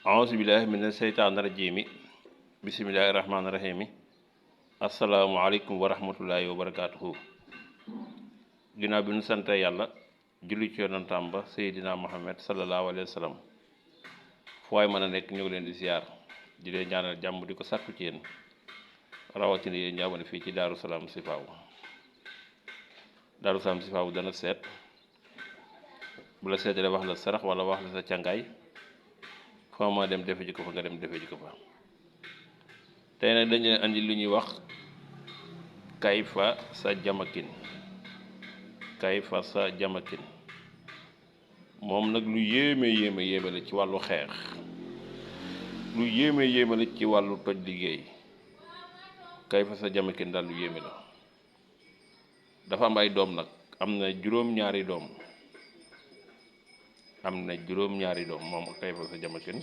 auzu billahi mina seytaani rajiimi bisimilahi rahmaani rahiimi asalaamualeykum wa rahmatullahi wa barakaatuhu. ginnaaw bi nu sante yàlla julli ci yonantaam ba Seydina Muhammad sallallahu alayhi wa sallam fu waay mën a nekk ñu ngi leen di ziar di leen ñaanal jàmm di ko sàkku ci yéen rawatina yéen ñi abonné fii ci Daaru Salaam Sifaaw. Daaru Salaam Sifaaw dana seet bu la seetalee wax la sarax wala wax la sa càngaay foo ma dem defe ji ko fa nga dem defe ji ko fa. tey nag dañu leen andi lu ñuy wax kayfa sa jamakin moom nag lu yéeme la ci wàllu xeex, lu yéeme la ci wàllu toj liggéey. kayfa sa jamakin daal lu yéeme la. dafa am ay doom nag, am na juróom-ñaari doom moom kayfa sa jamakin.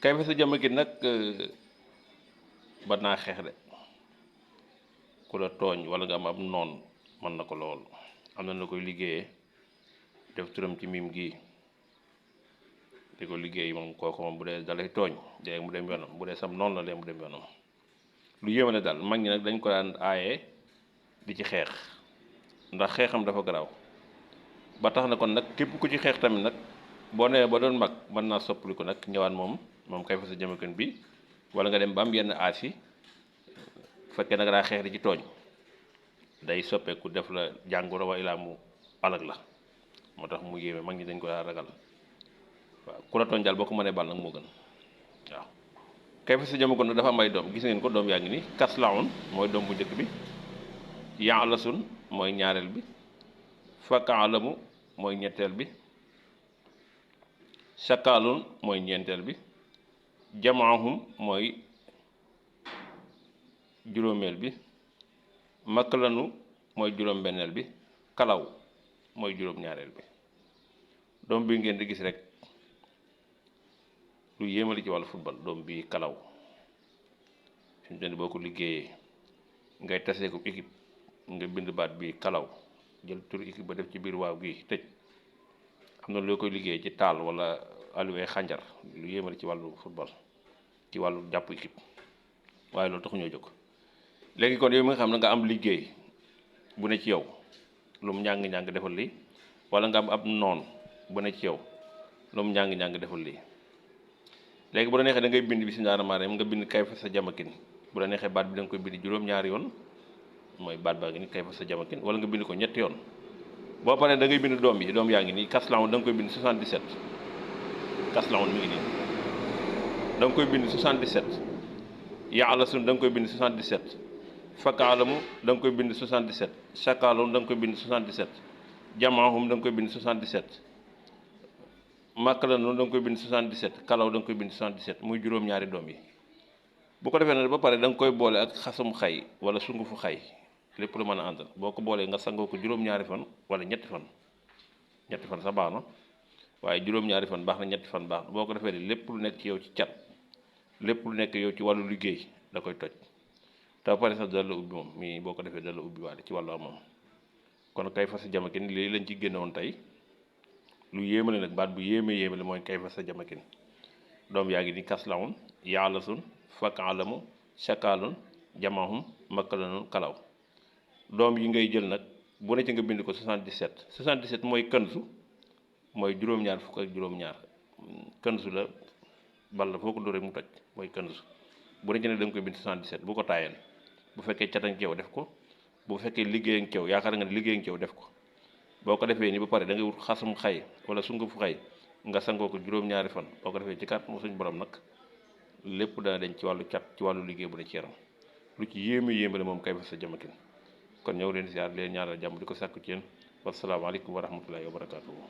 kayfa sa jamakin nag ba naa xeex de, ku la tooñ wala nga am ab noon mën na ko lool. am na koy liggéeyee def turam ci miim gii di ko liggéey moom kooku moom bu dee dalay tooñ léegi mu dem yoonam, bu dee sam noonu la léegi mu dem yoonam. lu yéeme la daal. mag ñi nag dañ ko daan aaye di ci xeex ndax xeexam dafa garaaw. ba tax na kon nag képp ku ci xeex tamit nag boo nee ba doon mag mën naa soppali ko nag ñëwaat moom kayfa sa jamakin bi, wala nga dem ba am yenn aas yi fekkee nag daa xeex di ci tooñ day soppeeku def la jàngoro wa ilaa mu alag la. moo tax mu yéeme, mag ñi dañ ko daa ragal. waaw ku la tooñ daal boo ko mënee baal nag moo gën. waaw kayfa sa jamakin nag dafa am ay doom, gis ngeen ko, doom yaa ngi nii. kaslaun mooy doom bu njëkk bi, yaalasun mooy ñaareel bi, fakaalamu mooy ñetteel bi, sakaalun mooy ñeenteel bi, jamaahum mooy juróomeel bi, makalanu mooy juróom-benneel bi, kalaw mooy juróom-ñaareel bi. doom bi ngeen di gis rek lu yéemali ci wàllu football. doom bi kalaw fi mu ne boo ko liggéeyee ngay tasee ko équipe nga bind baat bi kalaw, jël turu équipe ba def ci biir waaw gi tëj. am na loo koy liggéey ci taal wala alluwee xànjar. lu yéemali ci wàllu football, ci wàllu jàpp équipe. waaye loolu taxu ñoo jóg. léegi kon yow mi nga xam ne nga am liggéey bu ne ci yow, lu mu njàng-njàng defal lii, wala nga am ab noon bu ne ci yow, lu mu njàng-njàng defal lii. léegi bu la neexee da ngay bind bismillaahi rahmaani rahiim nga bind kayfa sa jamakin. bu la neexee baat bi da nga koy bind juróom-ñaari yoon, mooy baat baa ngi ni kayfa sa jamakin, wala nga bind ko ñetti yoon. boo paree da ngay bind doom yi, doom yaa ngi nii. kaslawoon da nga koy bind 77. kaslawoon mi ngi nii, da nga koy bind 77. yaalasun da nga koy bind 77. fakaalamu da nga koy bind 77. sakaalum da nga koy bind 77. jamaahum da nga koy bind 77. makalanu da nga koy bind 77. kalaw da nga koy bind 77. muy juróom-ñaari doom yi. bu ko defee nag ba pare da nga koy boole ak xasum xay wala sungufu xay, lépp lu mën a àndal. boo ko boolee nga sangoo ko juróom-ñaari fan wala ñetti fan. ñetti fan sax baax na, waaye juróom-ñaari fan baax na, ñetti fan baax na. boo ko defee lépp lu nekk ci yow ci cat, lépp lu nekk yow ci wàllu liggéey da koy toj. te ba pare sax dala la ubbi moom mii, boo ko defee dala la ubbi waale ci wàllu am moom. kon kayfa sa jamakin lii lañ ci génnewoon tey. lu yéeme la nag, baat bu yéeme la mooy kayfa sa jamakin. doom yaa ngi ni kaslaun, yaalasun, fakaalamu, sakaalun, jamaahum, makalanun, kalaw. doom yi ngay jël nag bu ne ci nga bind ko 77. 77 mooy kanzu, mooy juróom-ñaar fukk ak juróom-ñaar. kanzu la bal la foo ko dóoree mu toj, mooy kanzu. bu ne ci nag da nga koy bind 77 bu ko taayal. bu fekkee catan ceew def ko, bu fekkee liggéey ak ceew yaakaar nga ne liggéey ak ceew def ko. boo ko defee ni ba pare da ngay wut xasum xay wala sungufu xay nga sangoo ko juróom-ñaari fan. boo ko defee ci kat mu suñ borom nag lépp dana deñ ci wàllu cat, ci wàllu liggéey bu ne ci yaram. lu ci yéeme la moom kayfa sa jamakin. kon ñëw leen ziar leen ñaanal jàmm di ko sàkku ci yéen. wasalaamaaleykum wa rahmatullahi wa barakaatuhu.